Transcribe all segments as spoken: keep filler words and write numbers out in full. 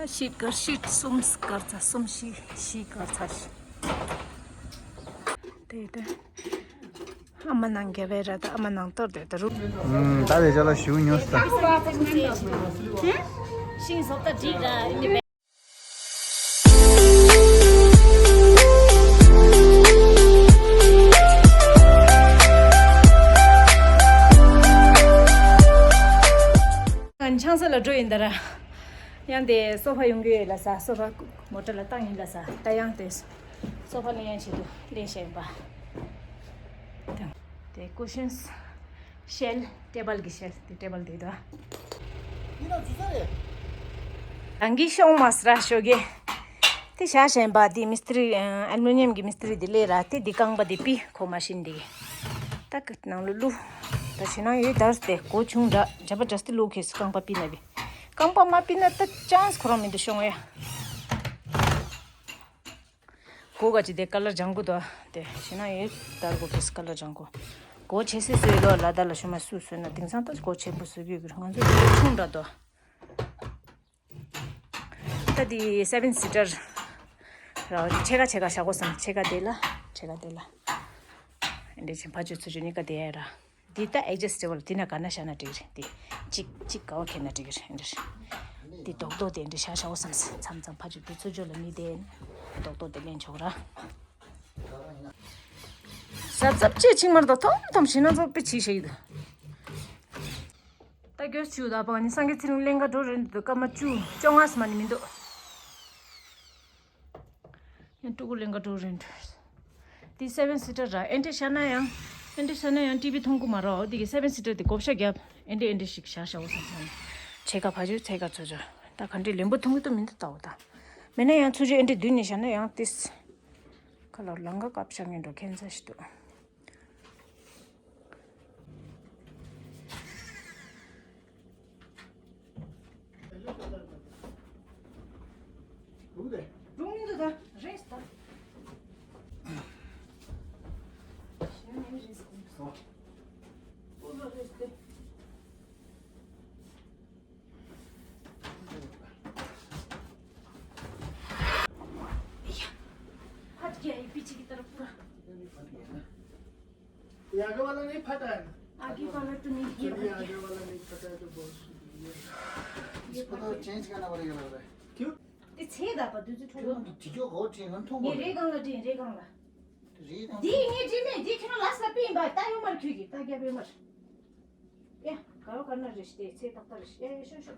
ཤིག་གར་ཤིག་གསུམ་གར་ཚ་གསུམ་ཤིག་ཤིག་གར་ཚ་ཤིག་དེ་དེ། ཨ་མ་ནང་རྒྱ་བའི་ར་ད་ཨ་མ་ནང་གཏོར་དེ་ད་རུ། ད་དེ་ཅ་ལ་ཞུ་ཉོ་སྟ། ཤིང་བཟོ་ལྟ་འགྲིག་ར། ང་ཆང་ས་ལ་འགྲོ་ཡིན་ད་ར། ཡང་དེ་སོ་ཕ་ཡོང་གི་ཡོད་ལ་ས། སོ་ཕ་མོ་ཊ་ལ་བཏང་ཡིན་ལ་ས། ད་ཡང་དེ་སོ་ཕ་ལེན་ཡང་བྱེད་དུ་ལེན་བྱས་ཡིན་པ། དེ་ཀུ་ཤན་ཤེལ། ཊེ་བལ་གྱི་ཤེལ། དེ་ཊེ་བལ་དེ་དོ། རང་གི་ཤོང་མ་སི་ར་ཤོ་གེ། དེ་ཤ་ཞན་པ་དེ་མི་སྟི་རི་ཨ་ལུ་མི་ནི་ཡམ་གྱི་མི་སྟི་རི་དེ་ལས་ར་དེ་དེ་རྐང་པ་དེ་པི་ཁོ་མ་ཤིན་དེ། ད་ཀི་ནང་ལུ་ལུ། ད་ཞེ་ན་ཡོད་དར་ཏེ་གོ་ཆུང་འདྲ་ཇ་པ་ཇ་སྟི་ལུ་ཁེ་སི་རྐང་པ་པི་ན་བི། རྐང་པ་མ་པི་ན་ད་ཅང་སི་ཁོ་རང་མི་འདུག་ཤོང་ཡ། གོ་ག་ཅི་དེ་ཀ་ལར་ལྗང་གུ་དོ། དེ་ཤེ་ན་ཡོད་དར་གོ་ཕེས་ཀ་ལར་ལྗང་གུ། གོ་ཆེ་སི་སུ་ཡོད་ལོ་ལ་དར་ལ་ཤུ་མ་སུ་སུ་ན་དེང་སང་ད་གོ་ཆེན་པོ་སུ་གི་གི་ང་ཚོ་ཆུང་འདྲ་དོ། ད་དེ་སེ་བེན་སི་ཊར་ར་ཆེ་ག་ཆེ་ག་བཞག་གོ་སམ། ཆེ་ག་དེ་ལ་ཆེ་ག་དེ་ལ། འདི་ཆེན་ཕ་ཆུ་ཚུ་ཆུ་ནི་ག་དེ་ཡ་ར། འདི་ད་ཨེ་ཇེ་སི་ཊེ་བལ། འདི་ན་ག་ན་བཞག་ན་འགྲིག་རེད། འདི་གཅིག་གཅིག་ག་བ་ཁྱེར་ན་འགྲིག་རེད། འདི་རྡོག་རྡོག་དེ་འདྲ་བཞག་བཞག་བསམ་སེ། མཚམས་མཚམས་ཕ་ཆུ་དེ་ཚོ་ཇོ་ལ་མི་དེ་རྡོག་རྡོག་དེ་ལེན་ཆོག་ར། ཟབ་ཟབ་ཅེས་ཆིང་མར་དོ་ཐོམ་ཐོམ་ཞིག་ན་ཚོ་པེ་ཆི་ཞིག་འདུག་ད་གྱོད་ཆུ་ད་པ་ནི་སང་གེ་ཚི་རིང་ལེན་ག་འགྲོ་རེད་འདུག་སྐར་མ་བཅུ་བཅོ་ལྔ་སི་མ་ནི་མི་འདུག་ཡང་ཕྲུ་གུ་ལེན་ག་འགྲོ་རེད་འདུག་དེ་སེ་བེན་སི་ཊར་ར། ཨེ་འདྲ་བཞག་ན་ཡང་ཨེ་འདྲ་བཞག་ན་ཡང་ཊི་བི་མཐོང་གི་མ་རེད། འོ་དེ་གི་སེ་བེན་སི་ཊར་དེ་བགོ་བཤའ་རྒྱབ། ཨེ་འདྲ་ཨེ་འདྲ་ཞིག་བཞག་བཞག་འོ་བསམ་སོང་། ཆེ་ཁ་ཕ་ཆུ་ཆེ་ཁ་ཚོ་ཚོ་ད་ག་འདྲ་ལེན་པོ་མཐོང་གི་འདུག་མི་འདུག་ལྟ་འོ་ད། མེད་ན་ཡང་ཚུ་ཆུ་ཨེ་འདྲ་བསྡུས་ནས་བཞག་ན་ཡང་ཏིས། ཁ་ལག་ལང་ཀ་སྐབས་ཤ་ངན་འགྲོ་ཁན་ས་ཞིག་འདུག फट गया ये पीछे की तरफ पूरा। ये आगे वाला नहीं फटा है ना? आगे वाला तो नहीं, ये ये फट गया। आगे वाला नहीं फटा है तो बहुत शुक्रिया। ये इसको फट तो गया। चेंज करना पड़ेगा लग रहा है। क्यों? ये छेद आप दूसरे क्यों? ठोक। ठीक हो, ठीक है, हम ठोक ये बोल रहे हैं। रेगंग ला, रेगंग ला। रेगंग। दी, ये दी में, दी खेलो लास्ट ला पीन बा, ता यो मर क्यों की, ता क्या पे मर। या, करो करना रिश्ते, छेद तक रिश्ते, या, या, show, show.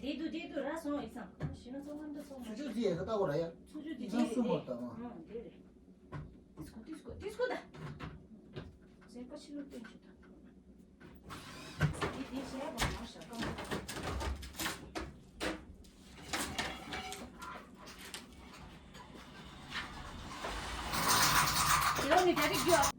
དེ་དུ་དེ་དུ་ར་སོང་ཡིག་ཚང་། ཤི་ན་སོང་ངམ་དུ་སོང་། ཆུ་ཆུ་ཟི་ཡ་ཁ་ལྟ་གོ་ར་ཡ། ཆུ་ཆུ་དེ་ཡིག་ཚང་སུ་མོ་ལྟ་མ། ཨང་དེ་རེད། ཏིས་ཀོ་ཏིས་ཀོ་ཏིས་ཀོ་ད། སེམས་པ་ཕྱི་ལོགས་སྟོན་ཆུ་ད། དེ་དེ་ཤེས་པ་མ་ཤ་ཀང་། ཡོ་ནི་ད་རིག་ཡོ།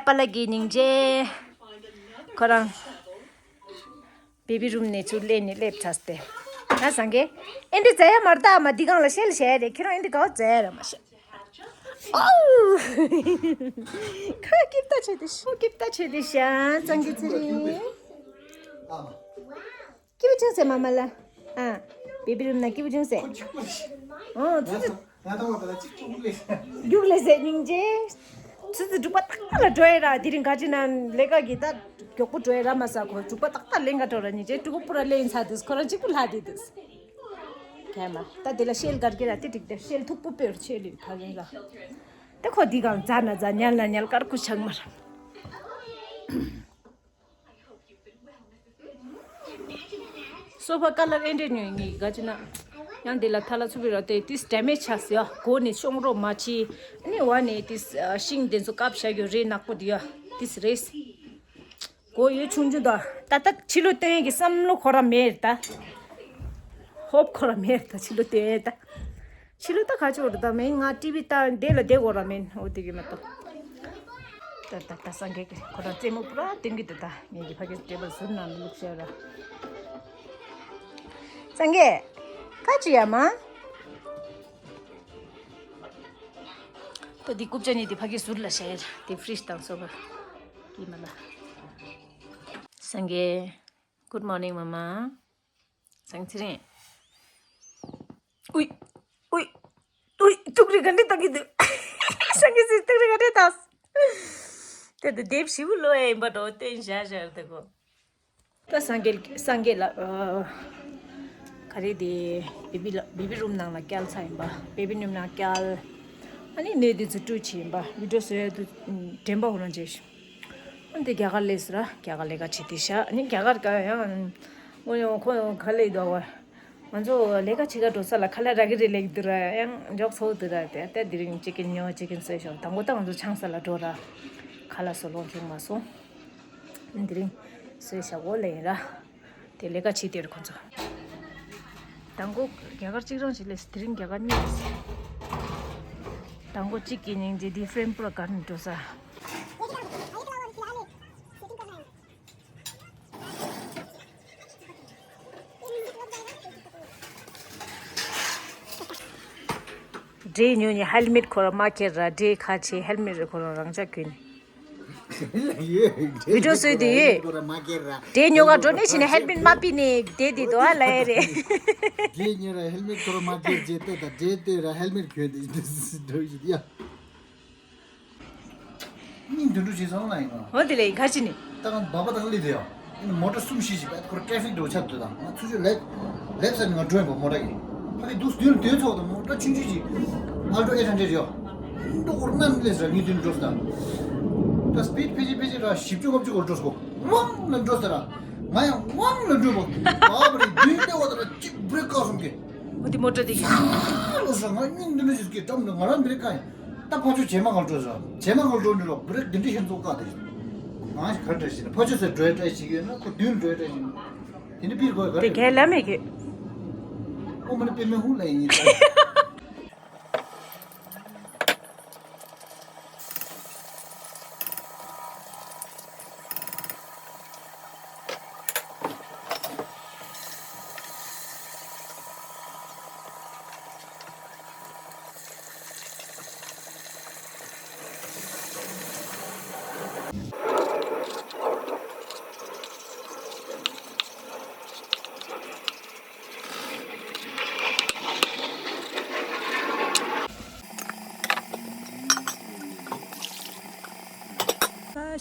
པཱ་ལགས་ཀྱི་སྙིང་རྗེ། ཁོ་རང་བེ་བི་རུམ་ནས་ཚུར་སླེབས་ནས་སླེབས་ཚར་ཏེ། ང་སངས་རྒྱས། ཨེ་འདྲི་ཛ་ཡ་མར་ད་མ་འདི་གང་ལ་ཤེལ་བྱས་རེད། ཁྱེད་རང་ཨེ་འདྲི་གའོ་ཛ་ཡ་ར་མ་ཤེས། ཨོ། ཁ་སྐྱིབ་ལྟ་བྱེད་དེ་ཤོ་སྐྱིབ་ལྟ་བྱེད་དེ་ཤ་ཙང་གི་ཚེ་རིང་། སྐྱིད་པོ་བྱུང་ཟེར་མ་མ་ལ། ཨ། བེ་བི་རུམ་ན་སྐྱིད་པོ་བྱུང་ཟེར། ཨོ་ཙི་ཙི། རྒྱུགས་ལས་ཟེར་སྙིང་རྗེ། ཙི་ཙི་འབྲུག་པ་ཏག་ཏག་ལ་འགྲོ་ཡ་ར། དེ་རིང་ག་ཅི་ན་ལས་ཀ་གི་ད་མགྱོགས་པོ་འགྲོ་ཡ་ར་མ་ཟ་ཁོ་འབྲུག་པ་ཏག་ཏག་ལེན་ག་འགྲོ་ར་སྙིང་རྗེ། ཕྲུ་གུ་པུ་ར་ལེན་ཚ་དུས་ཁོ་རང་གཅིག་པུ་ལྷ་དེ་དུས། ཁྱེད་མ་ད་དེ་ལ་ཤེལ་གར་གི་ར་དེ་འགྲིག་དེ་ཤེལ་མཐུག་པོ་དཔེར་ཆེ་ལི་ཕ་རྒན་ལ། དེ་ཁོ་འདི་གང་ཛ་ན་ཛ་ཉལ་ན་ཉལ་དཀར་ཁུ་ཆག་མར། སོ་ཕ་ཀ་ལར་ཨེ་འདྲས་ཉོས་ངས་ག་ཅི་ན། ཡང་དེ་ལ་ཐ་ལ་ཚུ་བི་ར་ཏེ་ཏིས་ཌེ་མེཇ་ཆགས་ཡ། གོ་ནས་ཤོང་རོགས་མ་བྱེད། ཨ་ནི་བ་ནས་ཏིས་ཤིང་དེ་ཚོ་བཀབ་བཞག་ཡོད་རེད་ནག་པོ་དེ་ཡ། ཏིས་རེས། གོ་ཡོད་ཆུང་ཆུང་ད། ད་ད་ཕྱི་ལོ་སྟོན་ཡས་ཀྱི་བསམ་བློ་ཁོ་ར་མེད་ད། ཧོབ་ཁོ་ར་མེད་ད་ཕྱི་ལོ་སྟོན་ཡས་ད། ཕྱི་ལོ་ད་ག་ཅི་འོ་ར་ད་མེད། ང་ཊི་བི་ལྟ་དེ་ལ་བསྡད་དགོས་ར་མེད། འོ་དེ་གི་མ་གཏོགས། ད་ད་ད་སངས་རྒྱས་ཀྱི་ཁོ་རང་རྩེད་མོ་པུ་ར་སྟོན་གི་འདུག་ད་ངེད་ཀྱི་ཕ་གིར་ཊེ་བལ་ཟུར་ནང་ལ་བླུགས་བཞག་ར། སངས་རྒྱས། ག་ཅི་ཡ་མ། ད་འདི་རྐུབ་ཀྱག་གཉིས་དེ་ཕ་གིར་ཟུར་ལ་བཞག་ཡ། དེ་ཕི་རིཇ་དང་སོ་བ་གི་མ་ལ། སངས་རྒྱས། Good morning, Mama. སངས་ཚེ་རིང་། ཨུའི། ཨུའི། ཨུའི། ཏུག་རི་ག་འདྲ་བཏང་གི་འདུག་སངས་རྒྱས་ཚེ་ཏུག་རི་ག་འདྲ་བཏང་། དེ་དུ་དེབ་ཞིབ་ལོ་ཡ་ཡིན་པ་འགྲོ་བསྟན་བཞག་བཞག་དེ་གོ། ད་སངས་རྒྱས་སངས་རྒྱས་ལ་ཨ། ག་རེ་དེ་བེ་བི་ལ་བེ་བི་རུམ་ནང་ལ་བསྐྱལ་ཚར་ཡིན་པ། བེ་བི་རུམ་ནང་བསྐྱལ། ཨ་ནི་ནས་དེ་ཚོ་བཀྲུས་བྱས་ཡིན་པ། བི་ཌིའོ་བཟོ་ཡ་དུ་དྲན་པ་ཧུ་རང་བྱས་ཤིང་། ཨ་ནི་དེ་རྒྱ་གར་སླེབས་སོང་ར། རྒྱ་གར་ལས་ཀ་བྱེད་དེ་ཤག་ཨ་ནི་རྒྱ་གར་ག་ཡང་། ཨོ་ཡང་ཁོ་ག་ལས་འདུག་བ། ང་ཚོ་ལས་ཀ་བྱེད་ག་འགྲོ་ས་ལ་ཁ་ལག་རག་གི་རེད་ལེགས་འདུག་ར། ཡང་མགྱོགས་ཚོགས་འདུག་ར། དེ་ལྟ་དེ་རིང་ཅི་ཀིན་ཉོ་ཅི་ཀིན་བཟོས་ཤོག་དང་པོ་ད་ང་ཚོ་ཆང་ས་ལ་འགྲོ་ར། ཁ་ལག་བཟོ་ལོང་བྱུང་མ་སོང་། དེ་རིང་བཟོས་ཤག་འོ་ལེ་ཡིན་ར། དེ་ལས་ཀ་བྱེད་དེ་ར་ཁོ་ཚོ། དང་པོ་རྒྱ་གར་གཅིག་རང་ཞིག་ལས་དེ་རིང་རྒྱ་གར་གཉིས་ལས། དང་པོ་གཅིག་གི་སྙིང་རྗེ་དེ་ཧྥེན་པུ་ར་གར་ནས་འགྲོ་ས། འདྲེ་ཉོ་ནས་ཧེལ་མེད་ཁོ་རང་མ་ཁྱེར་ར། འདྲེ་ཁ་ཆེ་ཧེལ་མེད་རེ་ཁོ་རང་རང་ཅག་གྱོན་ནས། བི་ཌིའོ་བཟོས་དེ་ཡོད། འདྲེ་ཉོ་ག་འགྲོ་ནས་ཕྱིན་ནས་ཧེལ་མེད་མ་ཕུད་ནས་བསྡད་དེ་དོ་ཨ་ལ་ཡ་རེད། འདྲེ་ཉོ་ར་ཧེལ་མེད་ཁོ་རང་མ་ཁྱེར་རྗེས་ལྟོས་དང་འདྲེ་ལྟོས་ར་ཧེལ་མེད་གྱོན་དེ་འགྲོ་ཡོད་ཡ། སྙིང་དུད་འགྲོ་བྱེད་སོང་ལ་ཡིན་ནོ། འོ་དེ་ལས་ག་ཅི་ནི། ད་གང་འབའ་པ་དང་ལི་དེ་ཡོ། ཨིན་མོ་ཊ་གསུམ་བཞི་ཞིག་བས་ཁོར་ཊེ་ཧྥིག་འགྲོ་ཆ་དུ་དང་ང་ཚུར་ཞོག་ལེབ། ལེབ་ས་ནི་ང་འགྲོ་ཡིན་པ་མོ་ཊ་གི། ཕ་གི་འདུག་སྡོད་སྡོད་ཚོགས་དང་མོ་ཊ་ཆུང་ཆུང་ཞིག་ཨལ་ཊོ་ཨེ་ཊ་ཧན་ཌེ་ཌི་ཡོ། འགྲོ་ཁོར་ནམ་ལས་ཟེར་ངའི་དུས་འགྲོ་ས་དང་། ད་སི་པིཌ་ཕེ་ཅི་ཕེ་ཅི་ར་བཞི་བཅུ་ལྔ་བཅུ་གོ་འགྲོ་སོ། ཝང་ལ་འགྲོ་ས་ར། ང་ཡང་ཝང་ལ་འགྲོ་བ། བ་བ་རི་མདུན་ལྟེ་བ་དང་གཅིག་བྲེག་བཀག་སོང་གི། འོ་དེ་མོ་ཊ་དེ་ཡིན། ལོ་ས་ང་སྙིང་འདི་འདྲ་ཞིག་གི་འགྲམ་དུ་ང་རང་བྲེག་བཀག་ཡིན། ད་ཕ་ཆོས་བྱེ་མ་གང་འགྲོ་ཟ། བྱེ་མ་གང་འགྲོ་འདི་ལོ་བྲེག་འདི་འདྲ་ཤེས་ཚོགས་བཀག་དེ་ཡིན། ང་ཞིག་ག་འདྲ་ཞིག་ན་ཕ་ཆོས་ཟེར་འགྲོའི་བྲེག་ཞིག་ཡོད་ན་ཁོ་མདུན་འགྲོའི་བྲེག་ཞིག་ཡོད། དེ་འདྲ་པིར་གོ་ག་དེ་རེད། གལ་ལ་མེད་གི། ཨོ་མ་ནི་པེ་མེ་ཧུ་ལ་ཡིན།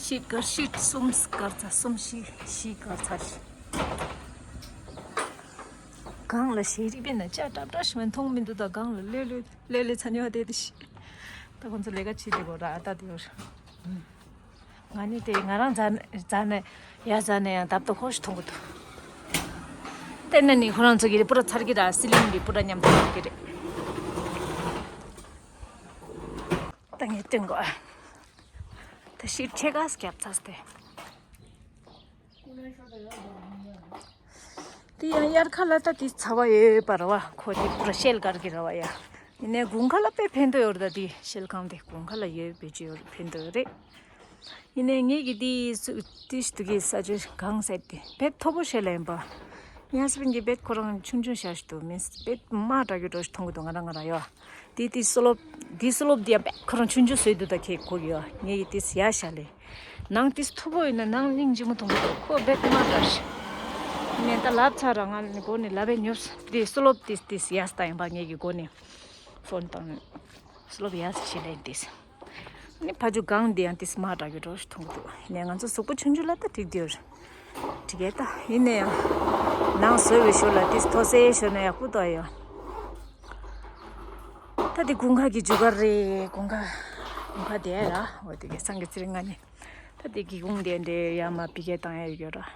ཤིད་དཀར་ཤིད་གསུམ་དཀར་ཚ་གསུམ་བཞི་བཞི་དཀར་ཚ། གང་ལ་ཤེས་རིག་པས་ན་ལྕགས་འདྲ་འདྲ་ཞིག་མ་མཐོང་མི་འདུག་ད་གང་ལ་ལོས་ལོས་ལོས་ལོས་ཚ་ཉོ་དེ་དེ་ཤི། ད་ཁོང་ཚོ་ལས་ཀ་བྱེད་དེ་གོ་ར་ཨ་ད་དེ་བར། ང་ནི་དེ་ང་རང་རྫ་རྫ་ནས་ཡ་རྫ་ནས་ཡང་བརྡབ་ཏུ་ཧོ་ཞིག་མཐོང་གི་འདུག་དེ་ནས་ནི་ཁོ་རང་ཚོ་གི་རེ་པུ་ར་ཚར་གི་ར་སི་ལིང་གི་པུ་ར་མཉམ་དུ་ཡོད་ཀྱི་རེད། ད་ངས་སྟོན་གོ་ཨ། ད་ཤིད་ཕྱེད་ཀ་བརྒྱབ་ཚར་ཏེ། དེ་ཡང་དབྱར་ཁ་ལ་ད་དེ་ཚ་བ་ཡོད་པ་ར་བ་ཁོ་དེ་པུ་ར་ཤེལ་དཀར་གི་ར་བ་ཡ། ཡིན་ནའི་དགུན་ཁ་ལ་དཔེ་ཕན་ཐོགས་ཡོད་རེད། ད་དེ་ཤེལ་ཁང་དེ་དགུན་ཁ་ལ་ཡོད་པའི་ཅི་ཡོད་ཕན་ཐོགས་ཡོད་རེད། ཡིན་ནའི་ངེད་ཀྱི་དེའི་སུ་དེ་ཞིག་ཏུ་གི་ས་ཆ་གང་ཟེར་ཏེ་བེད་མཐོ་པོ་ཞེ་ལ་ཡིན་པ། ཡང་སྤིན་གྱི་བེད་ཁོ་རང་ཆུང་ཆུང་ཤ་ཞིག་ཏུ་མིན་བེད་དམག་དྲག་གི་འགྲོ་ཞིག་མཐོང་གི་འདུག་ང་རང་ང་རང་ཡོད། དེ་དེ་སོ་ལོབ་དེ་སོ་ལོབ་དེ་ཡང་བེད་ཁོ་རང་ཆུང་ཆུང་བཟོས་འདུག་ད་ཁྱེད་གོ་གི་ཡོད། ངེད་ཀྱི་དེ་ཡ་ཤ་ལེ། ནང་དེ་མཐོ་པོ་ཡིན་ན་ནང་སྙིང་རྗེ་མོ་མཐོང་གི་འདུག་ཁོ་བེད་དམག་དྲག་ཞིག་ངས་ད་ལབ་ཚར་ར་ང་ནི་གོ་ནས་ལབ་པའི་ཉོབ་དེ་སོ་ལོབ་དེ་དེ་ཡ་ས་ད་ཡིན་པ་ངེད་ཀྱི་གོ་ནས་ཕོན་བཏང་སོ་ལོབ་ཡ་ས་ཞེ་ལེ་དེ། ནི་ཕ་ཇོ་གང་འདི་ཡང་ཏིས་མ་དྲག་གི་འགྲོ་ཞིག་མཐོང་གི་འདུག་ནས་ང་ཚོ་གཟུགས་པོ་ཆུང་ཆུང་ལ་ད་འགྲིག་འདི་ཡོད་རེད། འགྲིག་གས་ད་ཡིན་ན་ཡང་ནང་བཟོས་པའི་ཞོར་ལ་ཏིས་མཐོ་སའི་ཞོར་ན་ཡག་པོ་འདུག་ཡོད། ད་འདི་དགུན་ཁ་གི་རྒྱུ་སྐར་རེད། དགུན་ཁ་དགུན་ཁ་དེ་ར་འོ་དེ་གས་སང་གི་ཚེ་རིང་ང་ནི་ད་འདི་གི་གུང་དེ་འདྲའི་ཡ་མ་བི་གས་བཏང་ཡ་ཡོད་ར།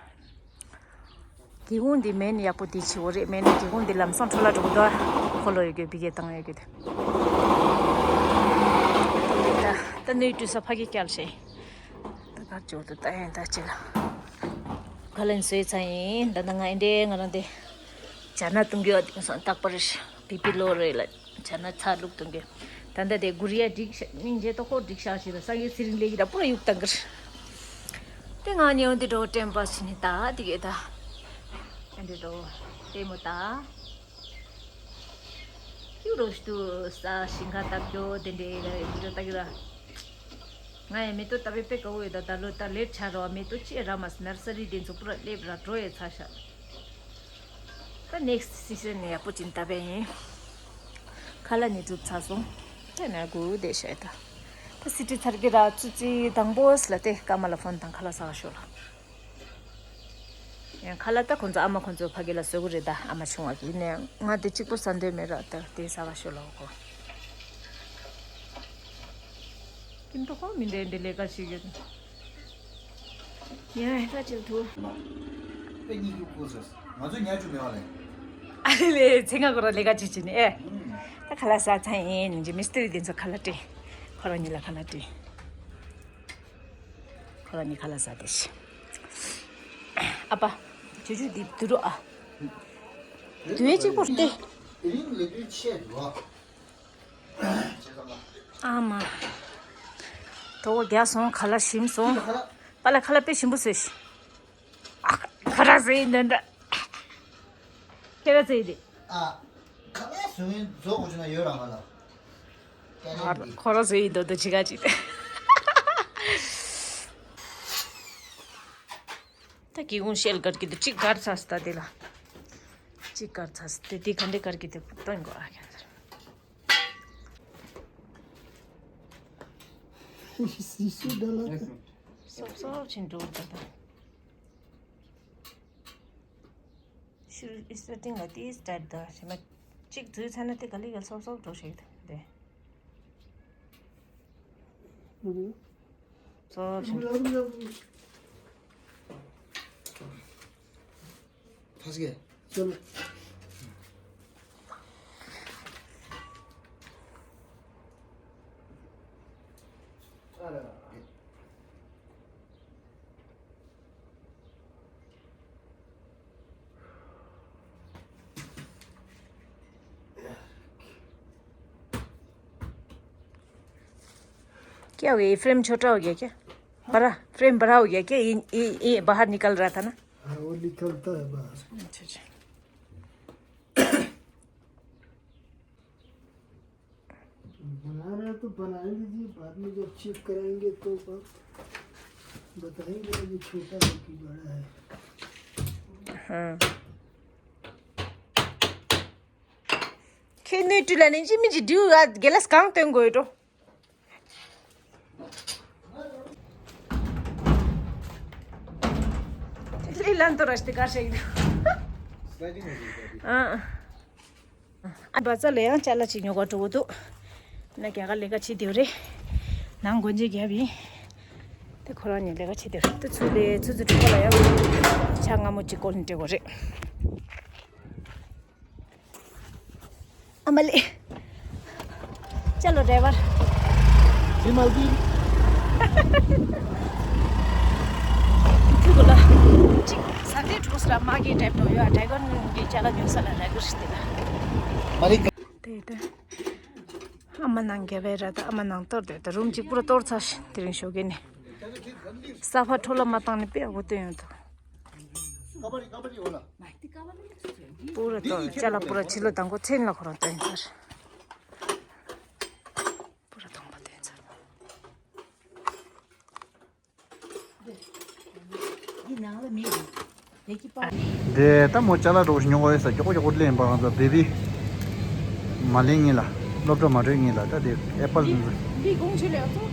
སྒེའུ་ཁུང་འདི་མེ་ནི་ཡག་པོ་འདི་ཆེ་བོ་རེད། མེ་ནི་སྒེའུ་ཁུང་འདི་ལམ་སང་འཕྲོ་བརླག་འགྲོ་གི་འདུག་ཁོ་ལོ་ཡོད་གི་བི་གེ་བཏང་ཡོད་གི་དེ། ད་ནུས་དུས་ས་ཕ་གི་སྐྱལ་ཤེ། ད་ག་ཅོག་ཏུ་ད་ཡན་ད་ཅི་ལ། ག་ལན་བཟོས་ཚ་ཡིན། ད་ད་ང་ཨེ་འདྲེ་ང་རང་དེ་ཇ་ན་བཏུང་གི་ཡོད། དེང་སང་རྟག་པར་བི་པི་ལོ་རེད་ལ། བྱས་ན་ཚ་ལུག་དང་གི། ད་ལྟ་དེ་གུ་རི་ཡ་སྒྲིག་ཤ་སྙིང་རྗེ་ཏོག་ཁོ་སྒྲིག་ཤག་ཞིག་ལ་སང་གི་ཚེ་རིང་ལས་ཀྱི་ད་པུ་ར་ཡུག་བཏང་གི་རེད། དེ་ང་ཉེ་འོང་དེ་འགྲོ་དྲན་པ་ཞིག་ནི་ད་དེ་གི་ད། ཨ་འདྲེ་འགྲོ་ལྟད་མོ་ད། ཁྱུ་རོ་ཤི་ཏུ་ས་ཞིང་ཁ་བཏབ་རྒྱོ་དེ་འདྲེ་ལ་ཡུག་འགྲོ་ད་གི་ར། ང་ཡང་མེ་ཏོག་ད་བེ་པེ་ཀ་འོ་ཡོད་ད་ད་ལོ་ད་ལེབ་ཆ་རོ་མེ་ཏོག་ཅི་ར་མ་སི་ནར་སི་རི་དེ་ཚོ་པུ་ར་ལེབ་ར་འགྲོ་ཡོད་ཚ་ཤག་ད་ནེག་སི་སི་ཟན་ནས་ཡག་པོ་ཅིག་བཏབ་པ་ཡིན། ཁ་ལག་ནི་གྲུབ་ཚར་སོང་། དེ་ནས་སྒུག་བསྡད་ཤག་ད། ད་སི་ཏི་ཚར་གི་ར་ཙུ་ཙི་དང་པོ་སི་ལ་དེ་སྐར་མ་ལ་ཕོན་དང་ཁ་ལག་ཟ་ག་ཤོག་ལ། ཡང་ཁ་ལག་ད་ཁོང་ཚོ་ཨ་མ་ཁོང་ཚོ་ཕ་གི་ལ་བཟོ་གི་རེད་ད། ཨ་མ་ཆུང་བ་གི་ནས་ང་དེ་གཅིག་པོ་ཟ་འདོད་མེད་ར། ད་དེ་ཟ་ག་ཤོག་ལ་གོ། ཀིམ་ཏོ་ཁོ་མི་འདྲ་འདི་ལས་ཀ་བྱེད་ཀྱི་ཡོད། ཡ་ཧེ་ད་ཅིག་ཐུ། དཔེ་གཉིས་ཀྱི་སྐོར་ཟེར། ང་ཚོ་ཉར་རྒྱུ་མེད་པ་ལས། ཨ་ལེ་ལེ་ཚེ་སྔ་གོ་ར་ལས་ཀ་བྱེད་བྱེད་ནི་ཨེ། ཨུམ། ད་ཁ་ལག་ཟ་ཚར་ཡིན་ནི་མི་སི་ཏི་རི་དེ་ཚོ་ཁ་ལག་སྤྲད། ཁོ་རང་གཉིས་ལ་ཁ་ལག་སྤྲད། ཁོ་རང་གཉིས་ཁ་ལག་ཟ་བསྡད་ཤག་ཨ་ཕ། ཇུ་ཇུ་འདི་བསྡུ་རོགས་ཨ། བསྡུ་ཡས་གཅིག་པོ་སྟེ། དེ་རིང་ལས་དུས་ཆད་འགྲོ། ཨ་མ། གྲོད་ཁོག་རྒྱགས་སོང་། ཁ་ལག་ཞིམ་སོང་། ཁ་ལག་པ་ལ་ཁ་ལག་དཔེ་ཞིམ་པོ་བཟོས་ཤག་ཨ། ཁ་ལག་ཟོས་ཡིན་འདྲ་འདྲ། ཁྱེད་རང་ཟོས་ཡིན་དེ། ཨ། ཁ་ལག་ཟོས་ཡིན་ཟོ་དགོས་བྱུང་ན་ཡོད་རང་ང་ལ། ཁོ་རང་ཟོས་ཡིན་འདུག་འདུག་ཅི་ག་ཅི། ད་སྒེའུ་ཁུང་ཤེལ་དཀར་གྱི་འདུག་གཅིག་དཀར་ཚར་སོང་ད་དེ་ལ། གཅིག་དཀར་ཚར་སོང་དེ་དེ་ག་འདྲས་དཀར་གྱི་འདུག་སྟོན་དགོས་ཨ་ཁྱེད་ཚོར། སི་སུ་ད་ལ། སོབ་སོབ་ཕྱིན་འགྲོ་ད་ད། ཤུ་ཨི་སི་ཏིང་ལ་ཏིས་སྟར་ད་ཞེ་མ། གཅིག་འཛུལ་ཚར་ན་དེ་ག་ལི་ག་སོབ་སོབ་འགྲོ་ཞིག་དེ། སོབ་ཕྱིན། ཕ་སི་གེ། ཅོ་ལེ། क्या हो गया? ये फ्रेम छोटा हो गया क्या? बड़ा, फ्रेम बड़ा हो गया क्या? ये, ये, ये बाहर निकल रहा था ना? हाँ, वो निकलता है बाहर। अच्छा, अच्छा। बना रहे हैं तो बनाने दीजिए, बाद में जब चेक कराएंगे तो बात बताएंगे, ये छोटा है कि बड़ा है। हाँ। ཁྱེད་ནུས་དྲི་ལ་ནི་ཅི་མི་ཅི་དྲིའུ་ཨ་དགེ་ལས་གང་སྟོན་དགོས་འགྲོ། ལི་ལན་དུ་ར་ཤི་དེ་གར་ཤེག་དུ། ཨ། ཨ་བ་ཙ་ལ་ཡང་ཅ་ལག་ཅིག་ཉོ་ག་འགྲོ་གི་འདུག་ན་རྒྱ་གར་ལས་ཀ་བྱེད་དེ་རེད། ནང་སྒོ་འབྱེད་རྒྱབ་ཡིན། དེ་ཁོ་རང་གཉིས་ལས་ཀ་བྱེད་དེ་རེད། དེ་ཚུར་ལས་ཚུར་ཚུར་གྲོད་ཁོག་ལ་ཡང་ཇ་མངར་མོ་ཅིག་བསྐོལ་ནས་སྤྲད་དགོས་རེད། ཨ་མ་ལེ། ཅ་ལོ་ཌ་རའི་བར། ཇི་མ་ལ་གི། ཁྱུ་གོ་ལ། ཅིག་ས་དེ་གྲོགས་སུ་ར་མ་གི་འགྲེབ་ནོ་ཡོད། ཌ་རའི་གོན་གི་ཅ་ལག་ཉོ་ས་ལ་ར་གུར་ཞིག་དེ་ལ། མ་རེད། དེ་དེ། ཨ་མ་ནང་རྒྱབ་པའི་ར་ད་ཨ་མ་ནང་གཏོར་དེ་ད་རུམ་གཅིག་པུ་ར་གཏོར་ཚར་ཤི་དེ་རིང་ཞོགས་ཀས་ནས། ས་ཕ་འཕྲོ་བརླག་མ་བཏང་ནས་དཔེ་ཡག་པོ་སྟོན་ཡོང་ཐུབ། པུ་ར་ཏོ་ཅ་ལག་པུ་ར་ཕྱི་ལོ་དང་པོ་ཚེ་ལ་ཁོ་རང་སྟོན་ཚར། པུ་ར་དང་པོ་སྟོན་ཚར། འདི་ནང་ལ་མེད་རེད། དེ་གི་པར། དེ་ད་མོ་ཅ་ལག་འགྲོ་ཞིག་ཉོ་གོ་ཡོད་ས། མགྱོགས་མགྱོགས་ལེན་པ་ང་ཚོ་བེ་བི་མ་ལེན་ངེས་ལ། སློབ་གྲྭ་མ་འགྲོ་ངེས་ལ། ད་དེ་ཨེ་པལ་འདི་འདི་དགོང་ཆེ་ལས་ཨ་ཚོ།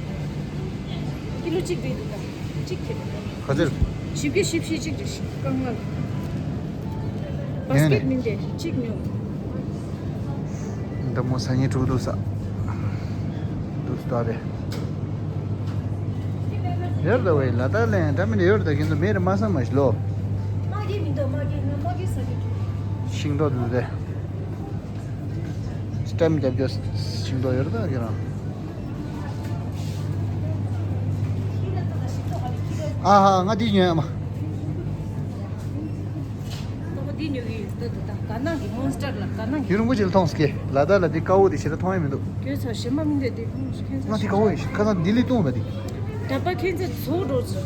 ཀི་ལོ་གཅིག་རེད་འདི་ད། གཅིག་ཁྱེར། ག་ཚོད། བཞི་བརྒྱ་བཞི་བཅུ་ཞེ་གཅིག་རེད་ཤི་རྐང་ལག། བཱ་སི་ཀེད་མིན་ཏེ་གཅིག་ཉོ། འདི་མོ་ས་ཉིན་དྲུག་འདུག་ས། འདུག་ས་རེད། ཡོད་ད་བས་ལ་དྭགས་ལ་ཡང་འདྲ་མིན་ཡོད་ད། ཁྱེད་ཚོ་མེད་རེད་མ་བསམ་མ་ཤི་ལོ། མ་གི་མི་འདུག་མ་གི་ང་མ་གི་ས་གི་འདུག་ཤིང་ཏོག་འདུག་སྟེ། སི་ཊེམ་རྒྱབ་རྒྱུ་ཤིང་ཏོག་ཡོད་རེད་ད་ཁྱེད་རང་། ཨ་ཧ། ང་འདི་ཉོས་ཨ་མ། ཏོག་འདི་ཉོ་གི་ཡོད་ད་ད་ད། ག་ནང་གི་མོན་སི་ཊར་ལ་ག་ནང་གི། ཡུན་རིང་པོ་ཞིག་ལ་མཐོང་སྐེ་ལ་ད་ལ་འདི་དཀར་པོ་འདི་ཞེ་དྲག་མཐོང་ཡ་མི་འདུག་ཁྱོད་ཚོ་ཞེ་མ་མི་འདོད་དེ་ཁོང་ཁྱོད་ཚོ། ང་འདི་དཀར་པོ་ཡིན་ཁ་སང་ལྡི་ལི་བཏུང་བ་འདི། ད་པ་ཁྱོད་ཚོ་ཚོ་འགྲོ་ཚོ།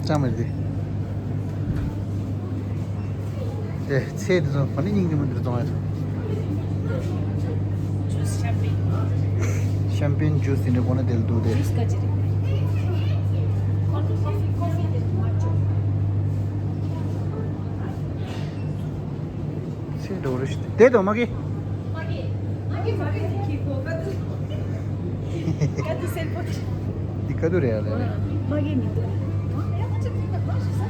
ཅང་མེད་དེ། དེ་ཚེ་འདི་ཚོ་ག་ནས་སྙིང་རྗེ་མོ་འདིར་གཏོང་ཡ། ཤམ་པེན་ཇུས་དེ་འདྲ་གོ་ན་དེ་ལ་འདུག་སྟེ། ཚེ་འགྲོ་རེ་ཞིག་དེ་དང་མ་གི། འདི་ག་དུས་རེད་ཨ་ལེ།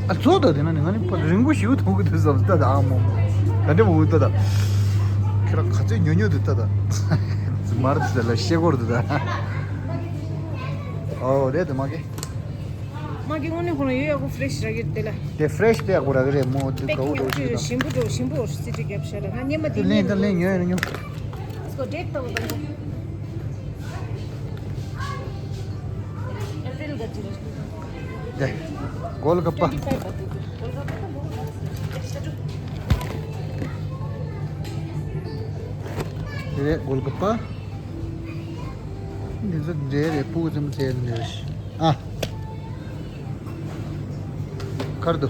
ཨ་ཚོ་ད་དེ་ན་ནི་ང་ནི་ཕ་རིང་པོ་ཞིག་མཐོང་གི་འདུག་བསམ་ལྟ་ད་ཨ་མོ་མོ། ག་འདྲ་མོ་འུ་ལྟ་ད། ཁྱེད་རང་ག་ཚོད་ཉོ་ཉོ་འདུག་ལྟ་ད། མར་ཚེ་ལ་ཤེལ་སྒོར་འདུག་ད། ཨོ་རེད་དེ་མ་གི། མ་གི་དངོས་གནས་ཁོ་རང་ཡོད་ཡག་པོ་ཧྥི་རེ་ཤི་རག་གི་རེད་དེ་ལ། དེ་ཧྥི་རེ་ཤི་དཔེ་ཡག་པོ་རག་གི་རེད་མོ། དེ་དཀར་པོ་འདྲ་བོ་ཞིག་ད། ཞིམ་པོ་འདྲ་བོ་ཞིམ་པོ་སི་ཊི་རྒྱབ་ཤ་ར་ང་སྙེ་མ་དེ་དེ་ལེན་ད་ལེན་ཉོ་ཡ་ཉོ། སྐོ་ཌེཊ་ཏོ་དང་། དེ། གོལ་ག་པ། དེ་རེད་གོལ་ག་པ། འདི་ཚོ་འདྲེ་རེད་སྤུ་གུ་ཙམ་ཚེ་འདི་རེད། ཨ། ཁར་དུ།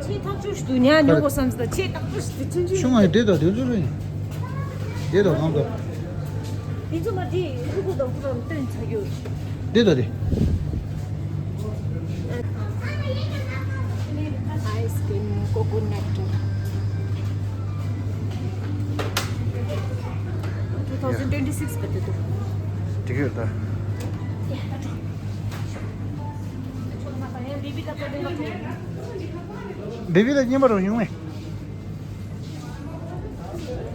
ཆེས་ཐག་ཆོད་ཞིག་ཏུ་ཉག་ཉོ་དགོས་བསམ་སྟེ་ཆེས་ཐག་ཆོད་ཞིག་ཏུ་ཆུང་ཆུང་ཆུང་ང་ཡི་དེ་དང་དེ་ཚོ་རེད། དེ་དང་གང་དུ། དེ་ཚོ་མ་དེ་ཕྲུ་གུ་དང་ཕྲུ་གུ་སྟོན་ཚར་ཡོད། དེ་དང་དེ། Ice cream, coconut. Two thousand twenty-six ག་དུས་འདུག་འགྲིག་ཡོད་ད། བེ་བི་ལ་བརྙན་པར་རོ་ཡོང་ངས།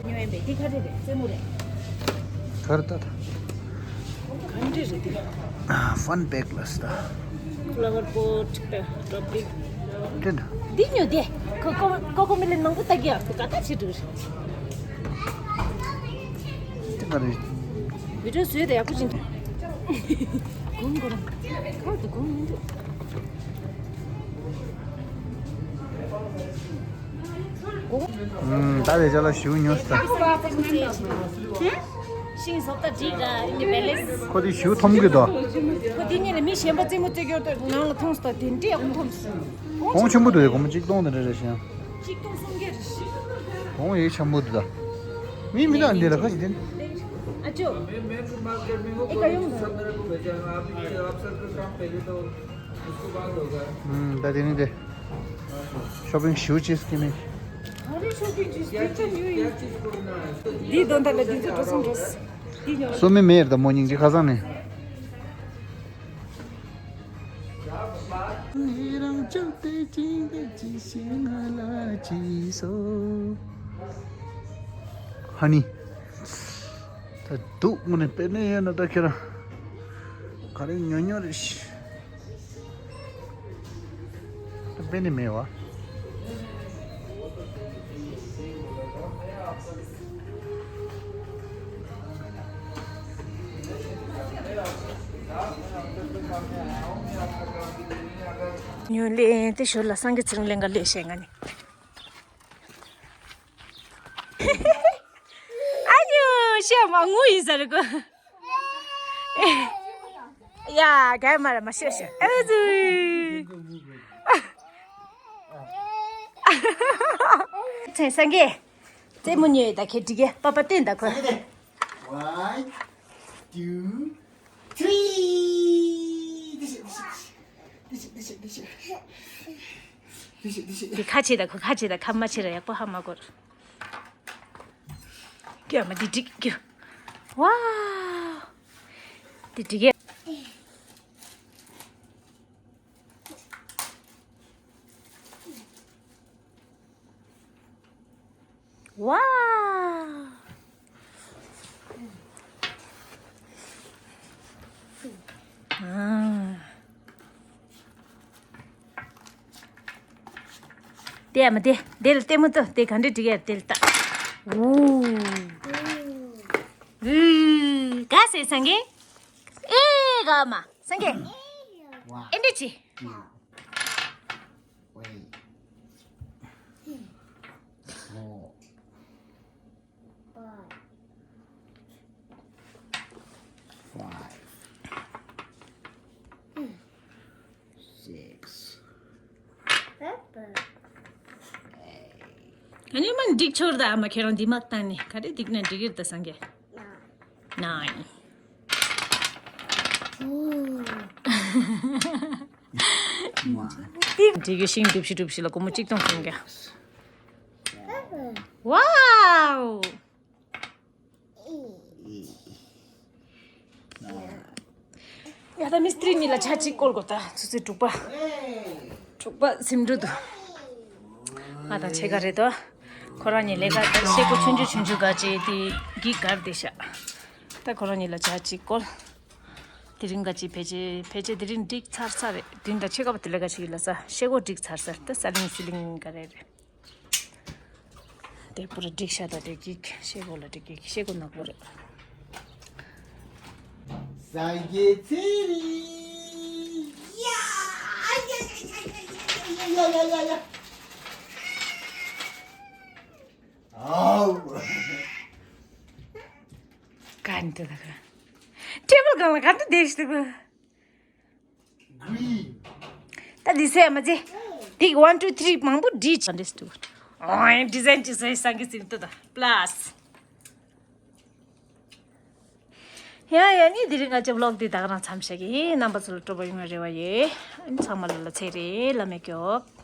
ཉོ་ཡིན་པས་འདི་ག་རེ་རེད། རྩེད་མོ་རེད། ག་རེ་ལྟ་ད། ག་འདྲ་རེད་འདི། ཕན་པེག་ལ་སྟ། ཕླ་ཝར་པོཊ་ད་ཀྲོ་པི། དེ་འདྲ། འདི་ཉོ་དེ། ཁོ་ཁོ་ཁོ་ཁོ་མི་ལ་ནང་དུ་ལྟ་གི་ཡ་ཁོ་ག་ད་བྱེད་འགྲོ་རེད། དེ་ག་རེད། བི་ཌིའོ་བཟོས་དེ་ཡག་པོ་ཅིག་འདུག་གོང་གོ་རང་། ཁོ་དེ་གོང་མི་འདུག་ད་དེ་ཅ་ལག་ཞིག་ཉོས་ས། ཤིང་བཟོ་ལྟ་འགྲིག་ག་ཨིན་ཇི་པེ་ལེ་སི། ཁོ་དེ་ཞིག་འཐོམ་གི་འདུག་ཁོ་དེ་ཉིད་ལ་མི་གཞན་པ་རྩེད་མོ་རྩེ་རྒྱུར་ནང་ལ་མཐོང་སྟེ་དེ་འདྲའི་ཡག་པོ་འཐོམ་སོང་། གོང་ཆེན་པོ་འདུག་ཡ་གོང་མ་གཅིག་སྟོང་དེ་འདྲ་རེད་ཤག་གཅིག་སྟོང་སུམ་བརྒྱ་རེད་ཤག་གོང་ཡེ་ཆེན་པོ་འདུག་ད། མི་མི་དང་འདི་ལ་ཁ་ཞིག་དེ། ཨ་ཅོ། ཨེ་ག་ཡོང་ད། ད་དེ་ནི་དེ། ཤོ་པིང་ཞུ་ཅིས་ཀི་མི། ག་རེ་ཤོ་པིང་ཅིས་ཀི་ཅང་ཡོད་ཡིན། འདི་དོན་དག་ལ་འདི་ཚོ་འགྲོ་སོང་འགྲོ་སོང་། འདི་ཉོ། སོ་མི་མེར་དང་མོ་སྙིང་རྗེ་ཁ་སང་ནས། ཧ་ནི། ད་སྡུག་མོ་ནས་པེ་ནེ་ཡོད་ན་ད་ཁྱེད་རང་ག་རེ་ཉོ་ཉོ་རེད་ཤི། ད་པེ་ནེ་མེད་བ། ཉོ་ལེན་དེ་ཞོར་ལ་སངས་རྒྱས་ཚེ་རིང་ལེན་ག་ལས་བཤད་ང་ནི། ཨ་ཉོ་ ཅི་མ་ངུ་ཡིན་ས་རེད་གོ། ཡ་ག་མ་ར་མ་ཤོད་ཤོད། ཨེ་ཙི། ཚེ་སངས་རྒྱས། རྩེད་མོ་ཉོས་ད་ཁེ་འགྲིག་གེ་པ་པ་བསྟན་ད་ཁོ། One, two, three. འདི་ཁ་ཕྱེ་ད་ཁོ་ཁ་ཕྱེ་ད་ཁ་མ་ཕྱེ་ར་ཡག་པོ་ཧ་མ་གོ། ཀྱོ་མ་འདི་འགྲིག་ཀྱོ། ཝའོ། འདི་འགྲིག་གེ། ཝའོ། ཨ། དེ་ཡ་མ་དེ་དེ་ལ་ལྟད་མོ་ལྟོས། དེ་ག་འདྲ་འགྲིག་ཡ་དེ་ལ་ལྟ། འུ། འུ། ག་ཟེར་སངས་རྒྱས། ཨེ་ག་མ་སངས་རྒྱས། ཨེ་འདྲ་ཅི། Wait. Four. Five. Six. Eight. ཨ་ནི་མ་འགྲིག་ཆོར་ད་ཨ་མ་ཁྱེད་རང་འདི་མ་བཏང་ནི་ག་རེ་འགྲིག་ན་འགྲིག་གི་རེད་ད་སངས་རྒྱས། Nine. འདི་གི་ཤིང་གྲུབ་ཤི་གྲུབ་ཤི་ལ་སྒོར་མོ་གཅིག་སྟོང་ཁེངས་ཀྱང་། Wow. ཡ་ད་མི་སི་ཏྲི་གཉིས་ལ་ཆ་གཅིག་བཀོལ་དགོས་ད་ཆུ་ཚོད་དྲུག་པ། དྲུག་པ་ཟིམ་འགྲོ་འདུག་ང་དང་ཆེ་ག་རེད་དོ། ཁོ་རང་གཉིས་ལས་ཀ་ལྟར་ཤེལ་སྒོ་ཆུང་ཆུང་ཆུང་ཆུང་ག་ཅེ་དེ་གི་གར་དེ་ཤ། ད་ཁོ་རང་གཉིས་ལ་ཇ་གཅིག་བསྐོལ། དེ་རིང་ག་ཅིག་ཕལ་ཆེར་ཕལ་ཆེར་དེ་རིང་འགྲིག་ཚར་ཚར་རེད། དེ་འདྲ་ཆེ་ག་པ་དེ་ལས་ཀ་ཞིག་ཡིན་ལ་ས་ཤེལ་སྒོ་འགྲིག་ཚར་ཚར་ད་ས་ལིང་སི་ལིང་ག་རེ་རེད། དེ་པུ་ར་འགྲིག་ཤ་ད་དེ་གི་ཤེལ་སྒོ་ལ་འགྲིག་གི་ཤེལ་སྒོ་ནག་པོ་རེད། སངས་རྒྱས་ཚེ་རིང་། ཡ་ཡ་ཡ། ཨའོ། ག་འདི་ད་ག་ཊེ་བལ་སྒང་ལ་ག་འདི་བསྡད་ཤི་ད་ག Green. ད་འདི་སེ་མ་ཚེ། འདི་one two three མང་པོ་བྲིས་ཆ་འདྲེས་འདུག་ཨོ་ཌི་ཛའིན་ཅིག་བཟོས་སངས་རྒྱས་ཟིན་ཏུ་ད་པ་ལ་སི། ཡ་ཡ་ནི་དེ་རིང་ང་ཚོའི་བི་ལོག་འདི་ད་ག་རང་མཚམས་བཞག་གི་ཡིན། རྣམ་པ་ཚོ་ལ་སྤྲོ་པོ་ཡོང་བའི་རེ་བ་ཡོད། ཚང་མ་ལ་ལ་ཚེ་རིང་བླ་མས་སྐྱོབ།